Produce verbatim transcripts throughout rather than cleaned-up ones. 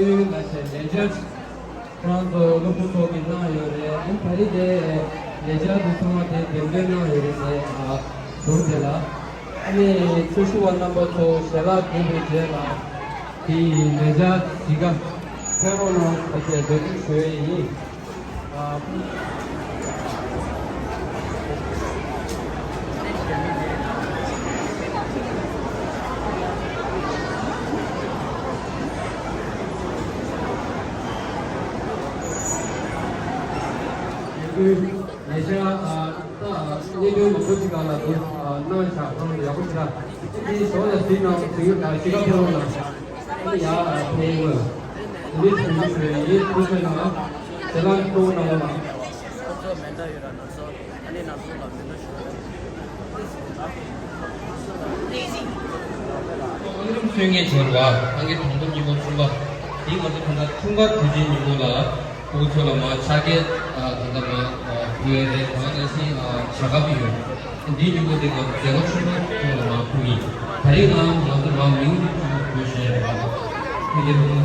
ཡོད་ལ་ཞེས་ལས་འཆར་ཁོ་རང་ཚོ་སློབ་ཕྲུག་ཚོ་གིས་གནང་ཡོད་རེད། ཨ་ནི་ད་རེས་དེ་ལས་འཆར་དེ་ཚང་མ་དེ་འགྲེམས་སྟོན་གནང་ཡོད་རེད་དེ། ཨ་ཟུར་དེ་ལ་ཨ་ནི་ཆོས་ཞུ་བ་རྣམ་པ་ཚོ་ཞལ་ལག་ཕུལ་བའི་རྗེས་ལ་དེའི་ལས་འཆར་གཟིགས་ག་ཕེབས་རོགས་གནང་ཟེར་འབོད་སྐུལ་ཞུ་ཡས་ཡིན། ཨ། ལས་འཆར་ཨ་ད་གནད་དོན་མང་པོ་ཅིག་སྒང་ལ་འདུག་ཨ་གནང་བཞག་ཁོང་ཡག་པོ་ཞེ་དྲག་འདི་ཞོར་ལ་གཟིགས་གནང་གཟིགས་ཡོད་ད་ཞིག་ག་ཕེབས་རོགས་གནང་། ཡ་ཕེབས་ཡོད། ལིས་ཐུང་ཞུ་ཡིན། ཐུགས་རྗེ་གནང་། ཞལ་ལག་གཏོང་གནང་བ་ལ། ཁོ་ཚོ་མེ་མདའ་ཡོད་ར་ནར་སོང་། ཨ་ནི་ནར་སོང་ལ་མེ་མདའ་ཞུ་ར། ཨང་རིམ་ཚུལ་ངེས་སྦྱོར་བ་ཨང་ཀི་དང་པོ་གཉིས་པ་གསུམ་པ། འདི་ང་ཚོ་ད་ལྟ་འཁྲུངས་སྐར་དུས་ཆེན་ཉིན་མོ་ལ་ཕྲུ་གུ་ཚོ་ལ་མར་ཕྱག་འཁྱེར་ད་ལྟ་མར་ཕུལ་ཡས་རེད། ད་ག་ནང་བཞིན་ཞལ་ཁ་ཕུལ་ཡོད། འདིའི་ཉིན་མོ་འདི་ང་ཚོ་མཛད་སྒོ་ཆེན་པོ་ཐོག་ལ་མར་ཕུལ་ཡིན། ད་རེས་ང་ང་ཚོ་མར་མིང་དེ་ཚོ་བོས་བཞིན་རེད་པ། ཕུལ་རྒྱུ་རེད།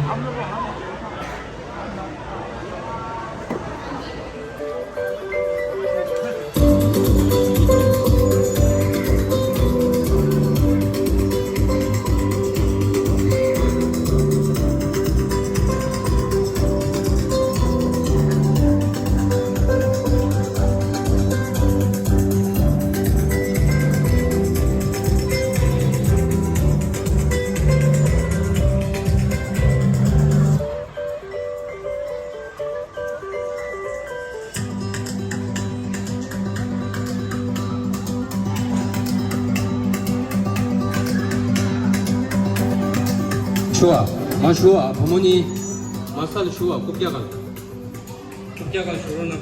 ཞུ་བ། མ་ཞུ་བ། བུ་མོ་གཉིས། མ་ས་ལ་ཞུ་བ། རྐུབ་བཀྱག་གང་། རྐུབ་བཀྱག་གང་ཞུ་རོགས་གནང་།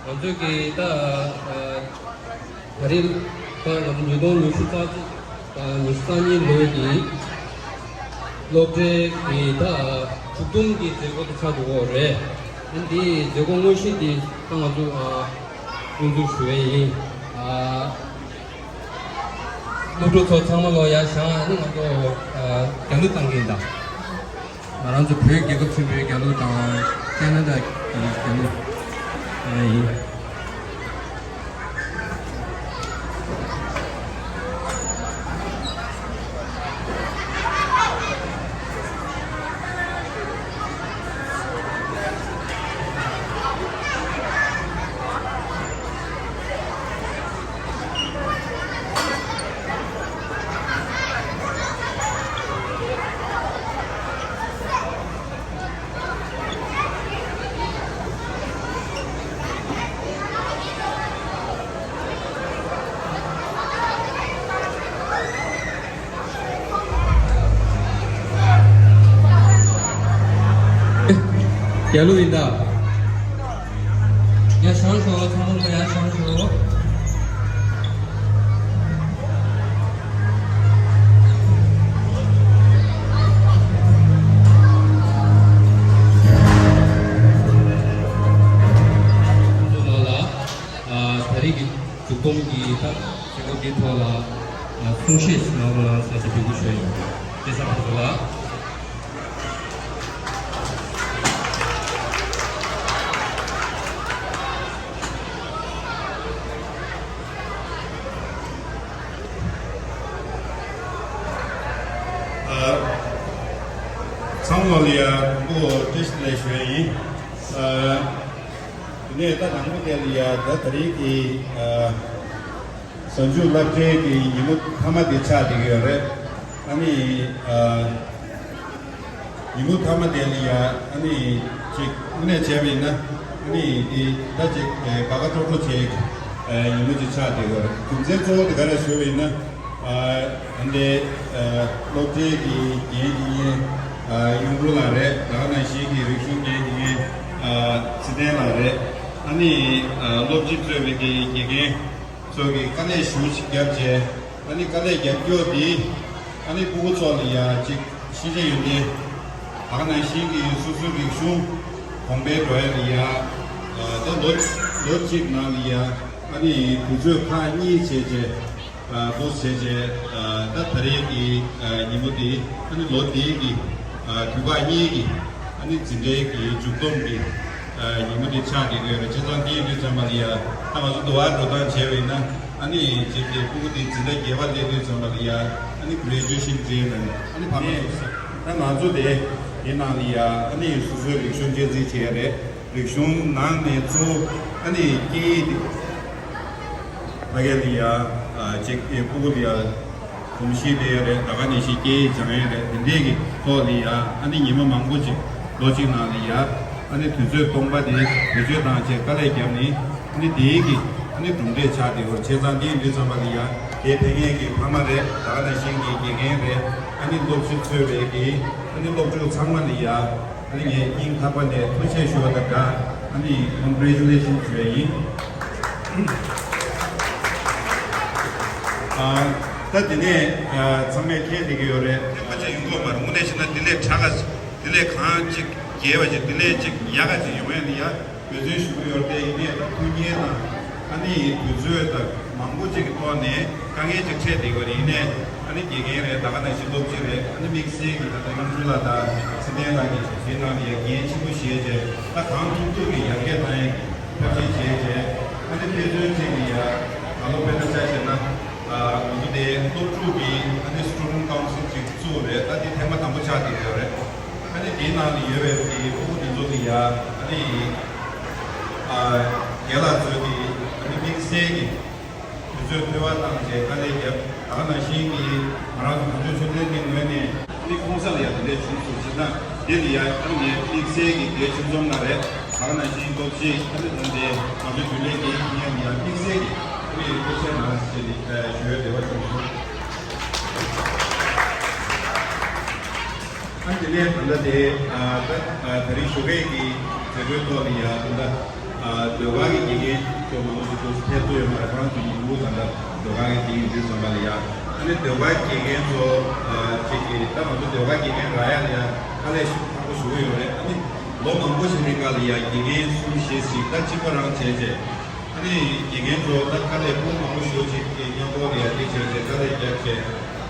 ང་ཚོས་ཀྱི་ད་ཨ་ད་རེས་ད་ང་ཚོ་ཉིས་སྟོང་ཉི་ཤུ་རྩ་གཅིག་དང་ཉི་ཤུ་རྩ་གཉིས་ལོའི་གི་སློབ་གྲྭའི་གི་ད་དྲུག་སྟོང་གི་མཛད་སྒོ་དེ་ཆགས་འགྲོ་གི་རེད། ཨ་འདི་མཛད་སྒོ་དངོས་གཞི་འདི་ད་ང་ཚོ་ཨ་དབུ་འཛུགས་ཞུ་ཡས་ཡིན། ཨ་སློབ་ཕྲུག་ཚོ་ཚང་མ་ལོ་ཡར་བཞེངས། ཨ་ནི་ང་ཚོ་ཨ་རྒྱ་གླུ་བཏང་གི་ཡིན་ད། ང་རང་ཚོ་བོད་རྒྱལ་ཁབ་ཆེན་པོའི་རྒྱལ་གླུ་དང་ཁ་ན་ཌ་གི་རྒྱལ་གླུ་ཡིན། རྒྱལ་གླུ་ཡིན་ད། ཡར་བཞེངས་ཤོག་ཚང་མ་ལོ་ཡར་བཞེངས་ཤོག་ད་རེས་ཀྱི་མཇུག་ ཁོང་གིས་ད་སྐྱེ་སྒོ་འདིའི་ཐོག་ལ་གསུང་བཤད་ཞིག་གནང་རོགས་གནང་ཟེར་ཞེས་འབོད་སྐུལ་ཞུ་ཡ་ཡིན། སྐྱེས་ཚང་ཕུན་ཚོགས་ལགས། ཚང་མ་ལ་ཡ་དང་པོ་བཀྲ་ཤིས་བདེ་ལེགས་ཞུ་ཡ་ཡིན། དེ་ནས་ད་དང་པོ་དེ་ལ་ཡ་ད་ད་རེས་ཀྱི་གཟའ་མཇུག་སློབ་གྲྭའི་གི་ཉིན་མོ་མཐའ་མ་དེ་ཆགས་བསྡད་ཀྱི་ཡོད་རེད། ཨ་ནི། ཉིན་མོ་མཐའ་མ་དེ་ལ་ཡ་ཨ་ནི་ཅིག་དངོས་གནས་བྱས་པ་ཡིན་ན་ཨ་ནི་དེ་ད་ཅིག་དགའ་དགའ་སྤྲོ་སྤྲོ་བྱས་ཉིན་མོ་ཅིག་ཆགས་བསྡད་ཡོད་རེད། རྒྱུ་མཚན་གཙོ་བོ་དེ་ག་རེ་ཞུས་པ་ཡིན་ན་ཨ་འདི་སློབ་གྲྭའི་གི་འགན་འཁྱེར་མཁན་གཡུང་དྲུང་ལགས་རེད། ད་ག་ནང་བཞིན་གི་རིག་གཞུང་འགན་འཁྱེར་མཁན་ཚེ་བརྟན་ལགས་རེད། ཨ་ནི་སློབ་སྤྱི་གཙོས་པའི་གི་དགེ་རྒན་ཚོ་གི་དཀའ་ལས་ཞེ་པོ་ཅིག་བརྒྱབ་བྱས། ཨ་ནི་དཀའ་ལས་རྒྱབ་སྐྱོར་འདི་ཨ་ནི་སྤུ་གུ་ཚོ་ལ་ཡ་ཅིག་ཤེས་བྱ་ཡོན་ཏན་ད་ག་ནང་བཞིན་གྱི་སོ་སོའི་རིག་གཞུང་གོང་འཕེལ་འགྲོ་ཡ་ལ་ཡ་ད་ལོ་ལོ་གཅིག་ནང་ལ་ཡ་ཨ་ནི་དུས་ཚོད་ཁག་གཉིས་བྱས་བྱས་འདུག་བྱས་བྱས་ད་ད་རེས་ཀྱི་ཉིན་མོ་འདི་ཨ་ནི་ལོ་འདིའི་གི་དུས་བཀག་གཉིས་ཀྱི་ཨ་ནི་འཛིན་གྲྭའི་གི་མཇུག་བསྡོམས་ཀྱི་ཉིན་མོ་འདི་ཆགས་བསྡད་ཀྱི་ཡོད་རེད། བྱས་ཙང་འདི་ཡིན་དུས་ཙམ་པ་ལ་ཡ་ད་ང་ཚོ་འདུག་བ་འགྲོ་སྟངས་བྱས་པ་ཡིན་ན་ཨ་ནི་ཅིག་གི་སྤུ་གུ་འདི་འཛིན་གྲྭ་བརྒྱད་པ་སླེབས་དུས་ཙམ་པ་ལ་ཡ་ཨ་ནི་graduation day་ནང་ཨ་ནི་ཕ་མ་ཚོ་ད་ང་ཚོ་དེ་འདི་ནང་ལ་ཡ་ཨ་ནི་སོ་སོའི་རིག་གཞུང་གཅེས་འཛིན་བྱས་རེད། རིག་གཞུང་ནང་ནས་གཙོ་བོ་ཨ་ནི་སྐད་ཡིག་དེ་ཕ་གི་ལ་ཡ་ཅིག་གི་སྤུ་གུ་ལ་ཡ་གོམས་གཤིས་དེ་ཡོད་རེད། ད་ག་ནང་བཞིན་སྐད་ཡིག་སྦྱང་ཡ་རེད། དེ་འདྲས་ཀྱི་ཐོག་ལ་ཡ་ཨ་ནི་ཉི་མ་མང་པོ་ཅིག་ལོ་གཅིག་ནང་ལ་ཡ་ཨ་ནི་དུས་ཚོད་སྟོང་པ་དེ་བེད་སྤྱོད་བཏང་བྱས་དཀའ་ལས་བརྒྱབ་ནས་ཨ་ནི་དེའི་གི་ཨ་ནི་གྲུབ་འབྲས་ཆགས་བསྡད་ཡོད་རེད། བྱས་ཙང་འདི་ཡིན་དུས་ཙམ་པ་ལ་ཡ་དེ་ཕན་མཁན་གྱི་ཕ་མ་རེད། ད་ག་ནང་བཞིན་གྱི་དགེ་རྒན་རེད། ཨ་ནི་སློབ་སྤྱི་གཙོས་པའི་གི་ཨ་ནི་སློབ་ཕྲུག་ཚང་མ་ལ་ཡ་ཨ་ནི་ངས་སྙིང་ཐག་པ་ནས་ཐུགས་རྗེ་ཆེ་ཞུ་བ་དང་སྦྲགས་ཨ་ནི་congratulation་ཞུ་ཡ་ཡིན། ཨ་ད་དེ་ནས་ཨ་ཚང་མས་མཁྱེན་བསྡད་ཀྱི་ཡོད་རེད། ཐེངས་མ་གཅིག་ཡོང་གི་ཡོད་མ་རེད། དངོས་གནས་བྱས་ན་དེ་ལས་དྲག་ག་དེ་ལས་གང་ཅིག་རྒྱས་པ་ཅིག་དེ་ལས་ཅིག་ཡག་ག་ཅིག་ཡོང་ཡ་ནི་ཡ་འབད་བརྩོན་ཞུ་གི་ཡོད་རེད། དེ་ཡིན་ནའི་ད་ཁུངས་སྐྱེལ་དང་ཨ་ནི་དུས་ཚོད་དང་མང་པོ་ཅིག་གི་ཐོག་ནས་དཀའ་ངལ་ཅིག་འཕྲད་བསྡད་ཀྱི་ཡོད་རེད། ཡིན་ནའི་ཨ་ནི་དགེ་རྒན་རེད། ད་ག་ནང་བཞིན་སློབ་སྤྱི་རེད། ཨ་ནི་དམིགས་བསལ་གྱི་ད་ལྟ་གཡུང་དྲུང་ལགས་དང་ཚེ་བརྟན་ལགས་ཀྱིས་དེ་ནང་ལ་ཡ་འགན་ཆེན་པོ་བཞེས་བྱས་ད་གང་ཐུབ་ཐུབ་ཀྱིས་ཡར་རྒྱས་གཏང་ཡ་གི་ཐབས་ཤེས་བྱས་བྱས། ཨ་ནི་དཔེ་མཚོན་ཅིག་ལ་ཡ་ང་ཚོ་དཔེར་ན་ཆ་བཞག་ན་ང་ཚོ་དེ་སློབ་ཕྲུག་གི་ཨ་ནི་student council་ཅིག་བཙུགས་རེད། ད་དེ་ཐེངས་མ་དང་པོ་ཆགས་བསྡད་ཡོད་རེད། ཨ་ནི་དེའི་ནང་ལ་ཡོད་པའི་དེ་སྤུ་གུ་དེ་ཚོ་ལ་ཡ་ཨ་ནི་ཨ་རྒན་ལགས་ཚོས་ཀྱི་ཨ་ནི་དམིགས་བསལ་གྱི་དུས་ཚོད་འཕྲོ་བརླག་བཏང་བྱས་དཀའ་ལས་བརྒྱབ། ད་ག་ནང་བཞིན་གྱི་ང་རང་ཚོ་གངས་ལྗོངས་ཆོས་ལྡན་གླིང་ངོས་ནས་ཨ་ནི་ཁོང་ས་ལ་ཡ་དེ་འདྲས་བྱུང་སོང་། བྱས་ཙང་དེ་ལ་ཡ་ཨ་ནི་དམིགས་བསལ་གྱི་དེ་ཆེད་རྩོམ་ལ་རེད། ད་ག་ནང་བཞིན་སློབ་སྤྱི་ཨ་ནི་དང་དེ་ང་ཚོའི་རྒྱུན་ལས་འགན་འཁྱེར་མཁན་ལ་ཡ་དམིགས་བསལ་གྱི་ཨ་ནི་ཐུགས་རྗེ་གནང་ཞེས་ནས་ཞུ་བའི་རེ་བ་བྱུང་སོང་། ཨ་དེ་ནས་ད་ལྟ་དེ་ཨ་ད་ཨ་ད་རིང་ཞོགས་ཀས་ཀྱི་མཛད་སྒོའི་ཐོག་ལ་ཡ་ད་ལྟ་ཨ་ཟློས་གར་གྱི་དགེ་རྒན་ཚོ་མང་པོ་ཞིག་ཐུགས་ཐད་གཏོང་ཡོད་མ་རེད། ཁོ་རང་ཚོ་ཉིན་གུང་ད་ལྟ་ཟློས་གར་གྱི་དེ་ཡིན་དུས་ཙམ་པ་ལ་ཡ་ཨ་ནི་ཟློས་གར་དགེ་རྒན་ཚོ་ཨ་ཅིག་གིས་ད་ང་ཚོ་ཟློས་གར་དགེ་རྒན་རག་ཡ་ལ་ཡ་དཀའ་ལས་ཤུགས་ཁག་པོ་ཞུ་གི་ཡོད་རེད། ཨ་ནི་ལོ་མང་པོ་ཞིག་རིང་ག་ལ་ཡ་དགེ་རྒན་གསུམ་བཞི་ཞིག་ད་གཅིག་པ་རང་བྱས་བྱས། ཨ་ནི་དགེ་རྒན་ཚོ་ད་དཀའ་ལས་སྤུ་མང་པོ་ཞེ་པོ་ཅིག་གི་མཉམ་པོ་ལ་ཡ་དེ་བྱས་བྱས་དཀའ་ལས་བརྒྱབ་བྱས་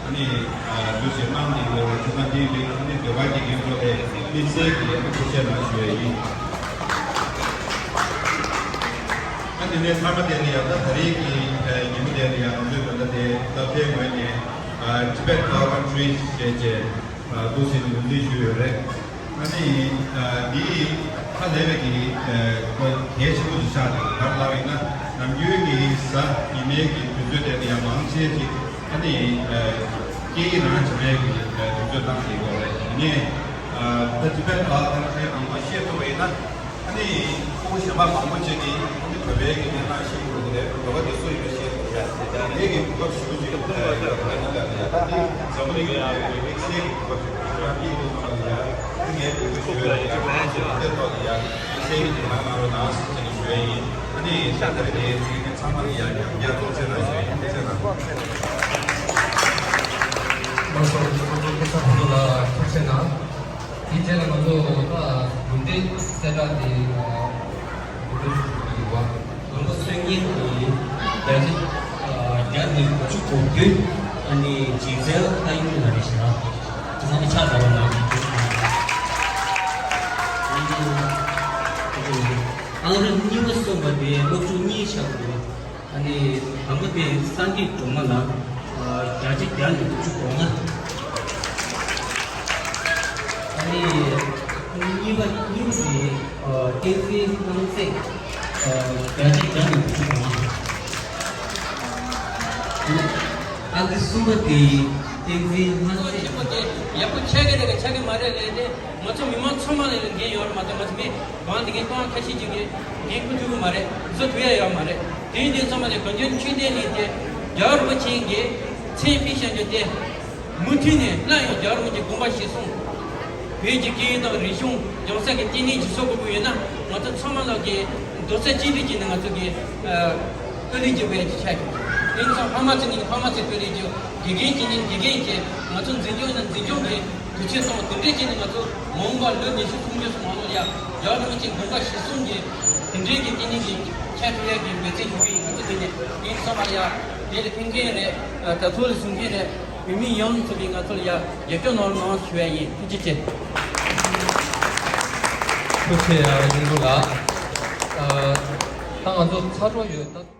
ཨ་ནི་འདུག་བྱས་གནང་ནས་ཡོད་རེད། ཚང་མ་དེ་རིང་ཨ་ནི་ཟློས་གར་དགེ་རྒན་ཚོ་ལ་དམིགས་བསལ་གྱི་ཨ་ནི་ཐུགས་རྗེ་གནང་ཞུ་ཡ་ཡིན། ཨ་དེ་ནས་མཐའ་མ་དེ་ལ་ཡ་ད་ད་རེས་ཀྱི་ཉིན་མོ་དེ་ལ་ཡ་ང་ཚོས་ད་ལྟ་དེ་སློབ་གྲྭའི་ངོས་ནས་Tibet Flower Country་ཞེས་བྱས་འདུག་བྱས་ནས་ངོས་འཛིན་ཞུས་ཡོད་རེད། ཨ་ནི་འདི་ཧ་ལས་པའི་གི་གལ་ཆེན་པོ་ཞིག་ཆགས་འདུག་ག་རེ་ལབ་ཡིན་ན་ནམ་རྒྱུན་གྱི་གཟའ་ཉི་མའི་གི་དུས་ཚོད་དེ་ལ་ཡང་མང་ཆེ་ཅིག་ཨ་ནི་སྐད་ཡིག་རང་སྦྱང་ཡས་གི་དུས་ཚོད་བཏང་བསྡད་ཡོད་རེད། ཡིན་ནའི་ད་ཅི་ཕན་ཐོགས་ཁང་ཁའི་ནང་མ་བཤད་ཐུབ་པ་ཡིན་ན། ཨ་ནི་ཕྲུ་གུ་གཞན་པ་མང་པོ་ཅིག་གིས་ཨ་ནི་བོད་པའི་གི་གནས་སྟངས་ཤེས་ཀྱི་མི་འདུག་རེད། བོད་པ་དེ་སུ་ཡིན་པ་ཤེས་ཀྱི་མི་འདུག་ངེད་ཀྱི་གོ་སྐབས་ཞེ་པོ་ཅིག་ཡོད་པ་ཡིན་ན་ཡང་ད་ལྟ་འཛམ་བུ་གླིང་གི་ཡང་དམིགས་བསལ་གྱི་གོ་སྐབས་ཤིག་ཡོད་པ་ཡིན་ན་ཡང་ཨ་ནི་ངས་འབོད་སྐུལ་ཞུ་ཡོད་རེད། ཡང་དེ་ཐོག་ལ་ཡང་དམིགས་བསལ་གྱི་དོ་སྣང་གནང་རོགས་གནང་ཞེས་ཞུ་ཡ་ཡིན། ཨ་ནི་ད་ལྟ་དེ་ཚོའི་ཚང་མ་ལ་ཡང་ཡང་བསྐྱར་ཐུགས་རྗེ་གནང་ཞུ་ཡ་ཡིན། ཐུགས་རྗེ་གནང་། ལགས་སོ། སྐུ་ཚབ་ཕུན་ཚོགས་ལགས་ཐུགས་རྗེ་གནང་། དེའི་རྗེས་ལ་ང་ཚོ་ད་གྲུབ་འབྲས་གསལ་བསྒྲགས་དེ་འགོ་འཛུགས་ཞུ་གི་ཡོད་པ། ལོ་ངོ་སོ་གཉིས་ཀྱི་ བརྒྱ་ནས་དགུ་བཅུ་གོ་བདུན། ཨ་ནི་སྦྱིན་སྲེག་ལྷ་ཡུལ་ལ་རེད་ཤག་ད་ཚང་མ་ཕྱག་བརྡབ་པ་ནང་བཞིན་འདུག་ཨང་རིམ་གཉིས་པ་གསུམ་པ་དེ་སློབ་ཕྲུག་གཉིས་ཆགས་འདུག་ཨ་ནི་དང་པོ་དེ་སངས་རྒྱས་སྒྲོལ་མ་ལགས། བརྒྱ་ཆ་བརྒྱ་ནས་དགུ་བཅུ་གོ་ལྔ། ཨ་ནི་གཉིས་པ་གཉིས་པ་དེ་བསྟན་འཛིན་སྣང་གསལ། བརྒྱ་ཆ་བརྒྱ་ནས་དགུ་བཅུ་གོ་ལྔ། ཨ་ནི་གསུམ་པ་དེ་བསྟན་འཛིན་ལྷ་སྲས། ཆེན་པོ་དེ་ཡག་པོ་ཆགས་ཀྱི་རེད་ག་ཆགས་ཀྱི་མ་རེད་ལས་དེ་ང་ཚོ་མི་མང་ཚང་མ་ལ་ལས་འགན་ཡོད་རེད་མ་གཏོགས་ང་ཚོ་མི་མང་འདི་གའི་ཏང་ཁ་ཤས་ཅིག་གིས་འགན་འཁུར་ཐུབ་ཀྱི་མ་རེད། བཟོ་ཐུབ་ཡ་ཡོད་མ་རེད། དེ་ཡིན་དུས་ཚང་མ་ལས་གང་འཇོན་ཆོས་ལྡན་གླིང་དེ་རྒྱལ་བ་རིན་པོ་ཆེ་གིས་མཚན་ཕུལ་བཞག་རྒྱུ་དེ། མུ་མཐུད་ནས་སླར་ཡང་རྒྱལ་བ་རིན་པོ་ཆེའི་དགོངས་པ་གཞིར་བཟུང་། བོད་ཀྱི་སྐད་ཡིག་དང་རིག་གཞུང་སྦྱང་ས་ཀྱི་ལྟེ་གནས་ཀྱི་བཟོ་དགོས་ཀྱི་ཡོད་ན་ང་ཚོ་ཚང་མ་ལོག་གི་རྡོག་རྩ་གཅིག་སྒྲིལ་བྱས་ནས་ང་ཚོ་གི་བཀའ་ལས་ཀྱི་བས་ཆ་ཡོད། དེ་ནི་ཚང་ཕ་མ་ཚོ་ནི་ཕ་མ་ཚོའི་བཀའ་ལས་ཀྱི་དགེ་རྒན་གྱི་ནི་དགེ་རྒན་གྱི་ང་ཚོ་འཛིན་སྐྱོང་ནི་འཛིན་སྐྱོང་གི་དུས་ཚོད་དང་དེ་འདྲས་བྱས་ནས་ང་ཚོ་མ་འོངས་པ་ལོ་ཉི་ཤུ་སུམ་ཅུ་སོང་མ་ལོ་ཡ་རྒྱལ་བ་རིན་པོ་ཆེའི་དགོངས་པ་གཞིར་བཟུང་གི་དེ་འདྲས་ཀྱི་ལྟེ་གནས་ཀྱི་ཆ་མཐུན་ཡ་གི་འབད་བརྩོན་ཞུ་གི་ཡིན། ང་ཚོ་དེ་ནི་དེ་ཚང་མ་ལ་ཡ་དེ་ལ་ཕན་མཁན་རེད། ད་ཐུགས་ལ་བཟུང་མཁན་རེད། བོད་མི་ཡོངས་སུ་གིས་ང་ཚོ་ལ་ཡ་རྒྱབ་སྐྱོར་གནང་རོགས་གནང་ཞུ་ཡ་ཡིན། ཐུགས་རྗེ་ཆེ། ཐུགས་རྗེ་ཆེ་ཡ་རིང་ལུགས་ལགས། ད་ང་ཚོ་ཚར་གྲབས་ཡོད་ད།